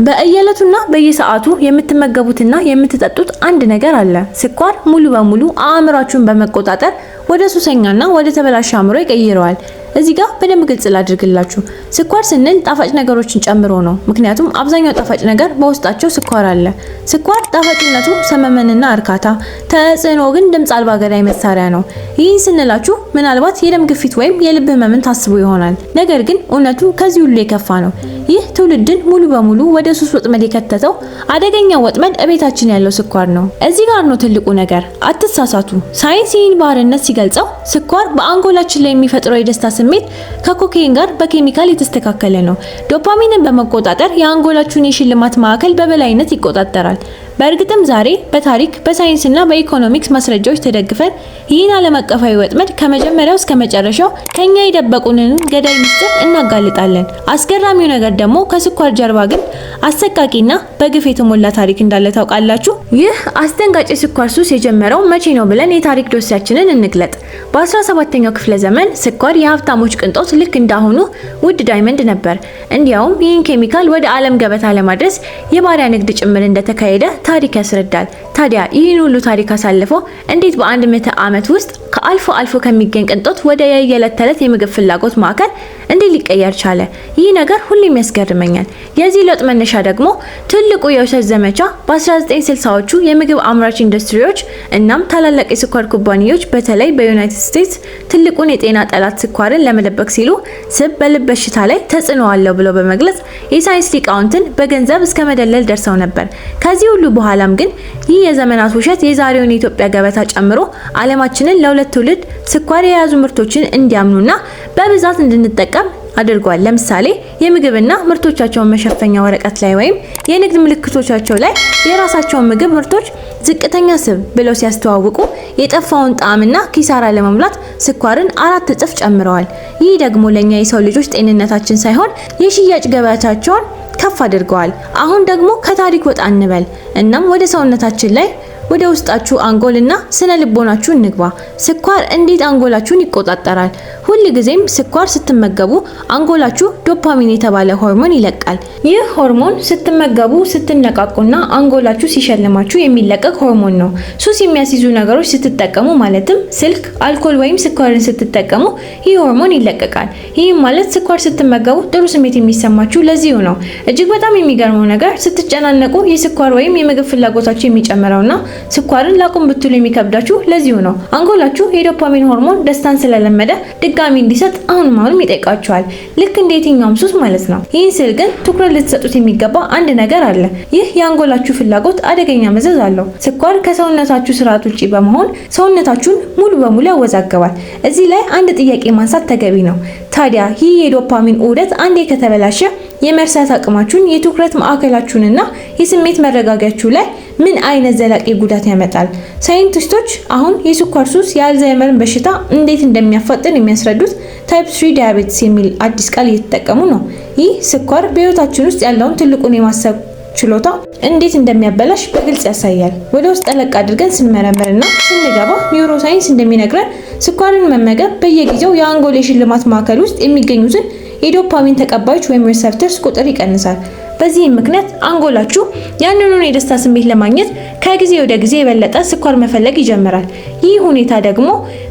በእየለቱና በየሰዓቱ የምትመገቡትና የምትጠጡት አንድ ነገር አለ። ስኳር ሙሉ በሙሉ አእምሯችሁን በመቆጣጠር ወደ ሱሰኛና ወደ ተበላሸ አእምሮ ይቀይረዋል። እዚህ ጋር በደንብ ግልጽ ላድርግላችሁ። ስኳር ስንል ጣፋጭ ነገሮችን ጨምሮ ነው። ምክንያቱም አብዛኛው ጣፋጭ ነገር በውስጣቸው ስኳር አለ። ስኳር ጣፋጭነቱ ሰመመንና እርካታ፣ ተጽዕኖ ግን ድምጽ አልባ ገዳይ መሳሪያ ነው። ይህን ስንላችሁ ምናልባት የደም ግፊት ወይም የልብ ህመምን ታስቡ ይሆናል። ነገር ግን እውነቱ ከዚህ ሁሉ የከፋ ነው። ይህ ትውልድን ሙሉ በሙሉ ወደ ሱስ ወጥመድ የከተተው አደገኛ ወጥመድ እቤታችን ያለው ስኳር ነው። እዚህ ጋር ነው ትልቁ ነገር። አትሳሳቱ። ሳይንስ ይህን ባርነት ሲገልጸው ስኳር በአንጎላችን ላይ የሚፈጥረው የደስታ ስሜት ከኮኬይን ጋር በኬሚካል የተስተካከለ ነው። ዶፓሚንን በመቆጣጠር የአንጎላችሁን የሽልማት ማዕከል በበላይነት ይቆጣጠራል። በእርግጥም ዛሬ በታሪክ፣ በሳይንስና በኢኮኖሚክስ ማስረጃዎች ተደግፈን ይህን ዓለም አቀፋዊ ወጥመድ ከመጀመሪያው እስከ መጨረሻው ከኛ የደበቁንን ገዳይ ምስጢር እናጋልጣለን። አስገራሚው ነገር ደግሞ ከስኳር ጀርባ ግን አሰቃቂና በግፍ የተሞላ ታሪክ እንዳለ ታውቃላችሁ። ይህ አስደንጋጭ የስኳር ሱስ የጀመረው መቼ ነው ብለን የታሪክ ዶሴያችንን እንግለጥ። በ17ኛው ክፍለ ዘመን ስኳር የሀብታሞች ቅንጦት ልክ እንዳሁኑ ውድ diamond ነበር። እንዲያውም ይህን ኬሚካል ወደ ዓለም ገበታ ለማድረስ የባሪያ ንግድ ጭምር እንደተካሄደ ታሪክ ያስረዳል። ታዲያ ይህን ሁሉ ታሪክ አሳልፎ እንዴት በአንድ ምዕተ ዓመት ውስጥ ከአልፎ አልፎ ከሚገኝ ቅንጦት ወደ የዕለት ተዕለት የምግብ ፍላጎት ማዕከል እንዴት ሊቀየር ቻለ? ይህ ነገር ሁሌም ያስገርመኛል። የዚህ ለውጥ መነሻ ደግሞ ትልቁ የውሸት ዘመቻ በ1960ዎቹ የምግብ አምራች ኢንዱስትሪዎች እናም ታላላቅ የስኳር ኩባንያዎች በተለይ በዩናይትድ ስቴትስ ትልቁን የጤና ጠላት ስኳርን ለመደበቅ ሲሉ ስብ በልብ በሽታ ላይ ተጽዕኖ አለው ብለው በመግለጽ የሳይንስ ሊቃውንትን በገንዘብ እስከ መደለል ደርሰው ነበር። ከዚህ ሁሉ በኋላም ግን ይህ የዘመናት ውሸት የዛሬውን የኢትዮጵያ ገበታ ጨምሮ ዓለማችንን ለሁለት ትውልድ ስኳር የያዙ ምርቶችን እንዲያምኑና በብዛት እንድንጠቀም አድርጓል። ለምሳሌ የምግብና ምርቶቻቸውን መሸፈኛ ወረቀት ላይ ወይም የንግድ ምልክቶቻቸው ላይ የራሳቸውን ምግብ ምርቶች ዝቅተኛ ስብ ብለው ሲያስተዋውቁ የጠፋውን ጣዕምና ኪሳራ ለመሙላት ስኳርን 4 እጥፍ ጨምረዋል። ይህ ደግሞ ለኛ የሰው ልጆች ጤንነታችን ሳይሆን የሽያጭ ገበያቸውን ከፍ አድርገዋል። አሁን ደግሞ ከታሪክ ወጣ እንበል። እናም ወደ ሰውነታችን ላይ፣ ወደ ውስጣችሁ አንጎልና ስነ ልቦናችሁ እንግባ። ስኳር እንዴት አንጎላችሁን ይቆጣጠራል? ሁል ጊዜም ስኳር ስትመገቡ አንጎላችሁ ዶፓሚን የተባለ ሆርሞን ይለቃል። ይህ ሆርሞን ስትመገቡ ስትነቃቁና አንጎላችሁ ሲሸልማችሁ የሚለቀቅ ሆርሞን ነው። ሱስ የሚያስይዙ ነገሮች ስትጠቀሙ ማለትም ስልክ፣ አልኮል ወይም ስኳርን ስትጠቀሙ ይህ ሆርሞን ይለቀቃል። ይህም ማለት ስኳር ስትመገቡ ጥሩ ስሜት የሚሰማችሁ ለዚሁ ነው። እጅግ በጣም የሚገርመው ነገር ስትጨናነቁ የስኳር ወይም የምግብ ፍላጎታችሁ የሚጨምረውና ስኳርን ላቁም ብትሉ የሚከብዳችሁ ለዚሁ ነው። አንጎላችሁ የዶፓሚን ሆርሞን ደስታን ስለለመደ ድጋሚ እንዲሰጥ አሁንም አሁንም ይጠይቃችኋል። ልክ እንደ የትኛውም ሱስ ማለት ነው። ይህን ስል ግን ትኩረት ልትሰጡት የሚገባ አንድ ነገር አለ። ይህ የአንጎላችሁ ፍላጎት አደገኛ መዘዝ አለው። ስኳር ከሰውነታችሁ ስርዓት ውጪ በመሆን ሰውነታችሁን ሙሉ በሙሉ ያወዛግባል። እዚህ ላይ አንድ ጥያቄ ማንሳት ተገቢ ነው። ታዲያ ይህ የዶፓሚን ዑደት አንዴ ከተበላሸ የመርሳት አቅማችሁን፣ የትኩረት ማዕከላችሁንና የስሜት መረጋጋችሁ ላይ ምን አይነት ዘላቂ ጉዳት ያመጣል? ሳይንቲስቶች አሁን የስኳር ሱስ የአልዛይመርን በሽታ እንዴት እንደሚያፋጥን የሚያስረዱት type 3 diabetes የሚል አዲስ ቃል እየተጠቀሙ ነው። ይህ ስኳር በህይወታችን ውስጥ ያለውን ትልቁን የማሰብ ችሎታ እንዴት እንደሚያበላሽ በግልጽ ያሳያል። ወደ ውስጥ ጠለቅ አድርገን ስንመረምርና ስንገባ neuroscience እንደሚነግረን ስኳርን መመገብ በየጊዜው የአንጎል የሽልማት ማዕከል ውስጥ የሚገኙትን የዶፓሚን ተቀባዮች ወይም receptors ቁጥር ይቀንሳል። በዚህም ምክንያት አንጎላችሁ ያንኑን የደስታ ስሜት ለማግኘት ከጊዜ ወደ ጊዜ የበለጠ ስኳር መፈለግ ይጀምራል። ይህ ሁኔታ ደግሞ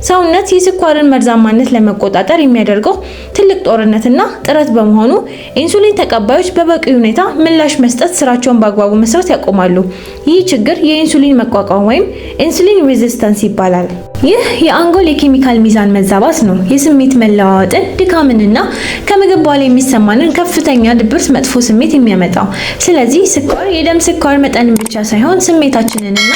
ሰውነት የስኳርን መርዛማነት ለመቆጣጠር የሚያደርገው ትልቅ ጦርነትና ጥረት በመሆኑ ኢንሱሊን ተቀባዮች በበቂ ሁኔታ ምላሽ መስጠት ስራቸውን በአግባቡ መስራት ያቆማሉ። ይህ ችግር የኢንሱሊን መቋቋም ወይም insulin resistance ይባላል። ይህ የአንጎል የኬሚካል ሚዛን መዛባት ነው። የስሜት መለዋወጥን፣ ድካምንና ከምግብ በኋላ የሚሰማንን ከፍተኛ ድብርት፣ መጥፎ ስሜት የሚያመጣው። ስለዚህ ስኳር የደም ስኳር መጠንን ብቻ ሳይሆን ስሜታችንንና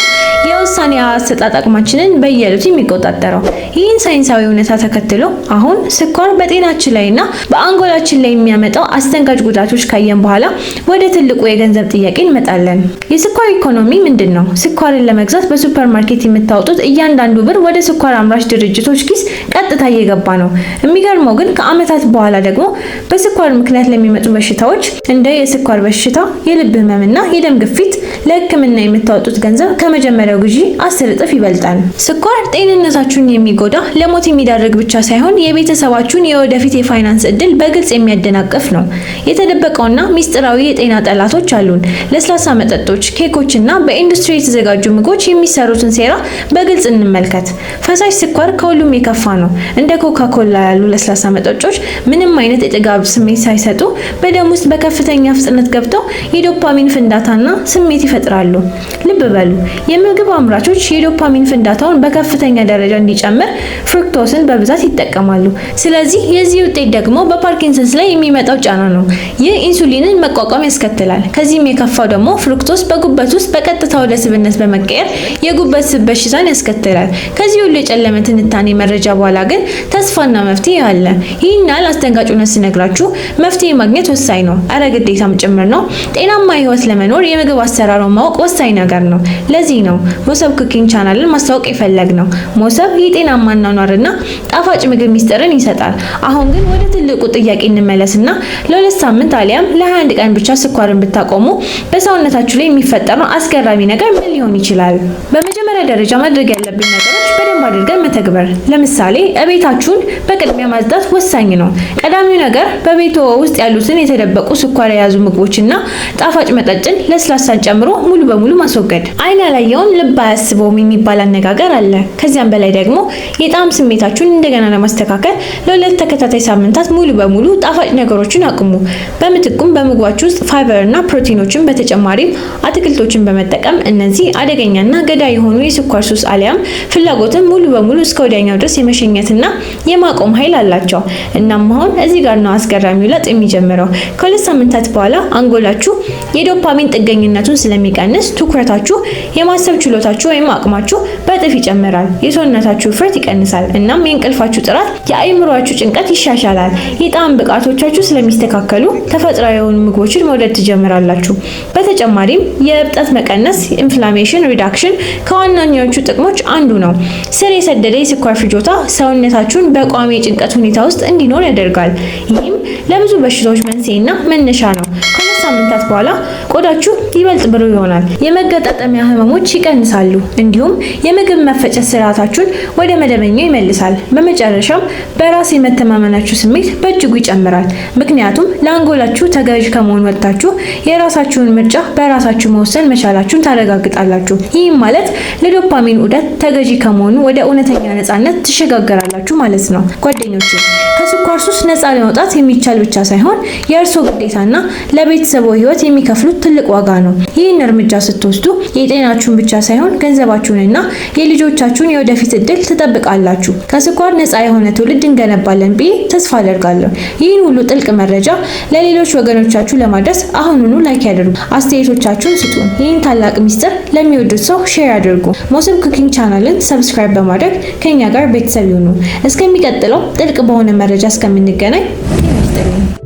የውሳኔ አሰጣጥ አቅማችንን በየዕለቱ የሚቆጣጠረው። ይህን ሳይንሳዊ እውነታ ተከትሎ አሁን ስኳር በጤናችን ላይና በአንጎላችን ላይ የሚያመጣው አስደንጋጭ ጉዳቶች ካየን በኋላ ወደ ትልቁ የገንዘብ ጥያቄ እንመጣለን። የስኳር ኢኮኖሚ ምንድን ነው? ስኳርን ለመግዛት በሱፐር ማርኬት የምታወጡት እያንዳንዱ ብር ወደ ስኳር አምራች ድርጅቶች ኪስ ቀጥታ እየገባ ነው። የሚገርመው ግን ከዓመታት በኋላ ደግሞ በስኳር ምክንያት ለሚመጡ በሽታዎች እንደ የስኳር በሽታ፣ የልብ ህመምና የደም ግፊት ለሕክምና የምታወጡት የምታወጡት ገንዘብ ከመጀመሪያው ግዢ 10 እጥፍ ይበልጣል። ስኳር ጤንነታችሁን የሚጎዳ፣ ለሞት የሚዳርግ ብቻ ሳይሆን የቤተሰባችሁን የወደፊት የፋይናንስ እድል በግልጽ የሚያደናቅፍ ነው። የተደበቀውና ሚስጥራዊ የጤና ጠላቶች አሉን። ለስላሳ መጠጦች፣ ኬኮች እና በኢንዱስትሪ የተዘጋጁ ምግቦች የሚሰሩትን ሴራ በግልጽ እንመልከት። ፈሳሽ ስኳር ከሁሉም የከፋ ነው። እንደ ኮካ ኮላ ያሉ ለስላሳ መጠጦች ምንም አይነት የጥጋብ ስሜት ሳይሰጡ በደም ውስጥ በከፍተኛ ፍጥነት ገብተው የዶፓሚን ፍንዳታና ስሜት ይፈጥራሉ። ልብ በሉ፣ የምግብ አምራቾች የዶፓሚን ፍንዳታውን በከፍተኛ ደረጃ እንዲጨምር fructose ን በብዛት ይጠቀማሉ። ስለዚህ የዚህ ውጤት ደግሞ በፓርኪንሰንስ ላይ የሚመጣው ጫና ነው። ይህ ኢንሱሊንን መቋቋም ያስከትላል። ከዚህም የከፋው ደግሞ fructose በጉበት ውስጥ በቀጥታ ወደ ስብነት በመቀየር የጉበት ስብ በሽታን ያስከትላል። ከዚህ ሁሉ የጨለመ ትንታኔ መረጃ በኋላ ግን ተስፋና መፍትሄ አለ። ይህን ያህል አስደንጋጭ እውነት ስነግራችሁ መፍትሄ ማግኘት ወሳኝ ነው። እረ ግዴታም ጭምር ነው። ጤናማ ህይወት ለመኖር የምግብ አሰራሩን ማወቅ ወሳኝ ነገር ነው። ለዚህ ነው ሞሰብ Cooking ቻናልን ማስተዋወቅ የፈለግነው። ሞሰብ የጤናማ አኗኗርና ጣፋጭ ምግብ ሚስጥርን ይሰጣል። አሁን ግን ወደ ትልቁ ጥያቄ እንመለስና ለ2 ሳምንት አሊያም ለ21 ቀን ብቻ ስኳርን ብታቆሙ በሰውነታችሁ ላይ የሚፈጠረው አስገራሚ ነገር ምን ሊሆን ይችላል? በመጀመሪያ ደረጃ ማድረግ ያለብን ነገሮች በደንብ አድርገን መተግበር። ለምሳሌ እቤታችሁን በቅድሚያ ማጽዳት ወሳኝ ነው። ቀዳሚው ነገር በቤትዎ ውስጥ ያሉትን የተደበቁ ስኳር የያዙ ምግቦችና ጣፋጭ መጠጥን ለስላሳን ጨምሮ ሙሉ በሙሉ ማስወገድ። አይን ያላየውን ልብ አያስበውም የሚባል አነጋገር አለ። ከዚያም በላይ ደግሞ የጣዕም ስሜታችሁን እንደገና ለማስተካከል ለ2 ተከታታይ ሳምንታት ሙሉ በሙሉ ጣፋጭ ነገሮችን አቁሙ። በምትኩም በምግባችሁ ውስጥ ፋይበር እና ፕሮቲኖችን በተጨማሪም አትክልቶችን በመጠቀም እነዚህ አደገኛና ገዳይ የሆኑ የስኳር ሱስ አሊያም ፍላጎትን ሙሉ በሙሉ እስከ ወዲያኛው ድረስ የመሸኘትና የማቆም ኃይል አላቸው። እናም አሁን እዚህ ጋር ነው አስገራሚው ለውጥ የሚጀምረው። ከ2 ሳምንታት በኋላ አንጎላችሁ የዶፓሚን ጥገኝነቱን ስለሚቀንስ ትኩረታችሁ፣ የማሰብ ችሎታችሁ ወይም አቅማችሁ በእጥፍ ይጨምራል። የሰውነታችሁ ውፍረት ይቀንሳል። እናም የእንቅልፋችሁ ጥራት፣ የአእምሯችሁ ጭንቀት ይሻሻላል። የጣዕም ብቃቶቻችሁ ስለሚስተካከሉ ተፈጥሯዊ የሆኑ ምግቦችን መውደድ ትጀምራላችሁ። በተጨማሪም የእብጠት መቀነስ inflammation reduction ከዋነኞቹ ጥቅሞች አንዱ ነው። ስር የሰደደ የስኳር ፍጆታ ሰውነታችሁን በቋሚ የጭንቀት ሁኔታ ውስጥ እንዲኖር ያደርጋል። ይህም ለብዙ በሽታዎች መንስኤና መነሻ ነው። ከ2 ሳምንታት በኋላ ቆዳችሁ ይበልጥ ብሩህ ይሆናል። የመገጣጠሚያ ህመሞች ይቀንሳሉ። እንዲሁም የምግብ መፈጨት ስርዓታችሁን ወደ መደበኛው ይመልሳል። በመጨረሻም በራስ የመተማመናችሁ ስሜት በእጅጉ ይጨምራል። ምክንያቱም ለአንጎላችሁ ተገዥ ከመሆን ወጥታችሁ የራሳችሁን ምርጫ በራሳችሁ መወሰን መቻላችሁን ታረጋግጣላችሁ። ይህም ማለት ለዶፓሚን ዑደት ተገዢ ከመሆኑ ወደ እውነተኛ ነፃነት ትሸጋገራላችሁ ማለት ነው። ጓደኞቼ፣ ከስኳር ሱስ ነፃ ለመውጣት የሚቻል ብቻ ሳይሆን የእርስዎ ግዴታና ለቤተሰቦ ህይወት የሚከፍሉት ትልቅ ዋጋ ነው። ይህን እርምጃ ስትወስዱ የጤናችሁን ብቻ ሳይሆን ገንዘባችሁንና የልጆቻችሁን የወደፊት እድል ትጠብቃላችሁ። ከስኳር ነፃ የሆነ ትውልድ እንገነባለን ብዬ ተስፋ አደርጋለሁ። ይህን ሁሉ ጥልቅ መረጃ ለሌሎች ወገኖቻችሁ ለማድረስ አሁኑኑ like ያድርጉ፣ አስተያየቶቻችሁን ስጡን። ይህን ታላቅ ሚስጥር ለሚወዱት ሰው share ያድርጉ። ሞሰብ Cooking ቻናልን subscribe በማድረግ ከኛ ጋር ቤተሰብ ይሁኑ። እስከሚቀጥለው ጥልቅ በሆነ መረጃ እስከምንገናኝ ጤና ይስጥልኝ።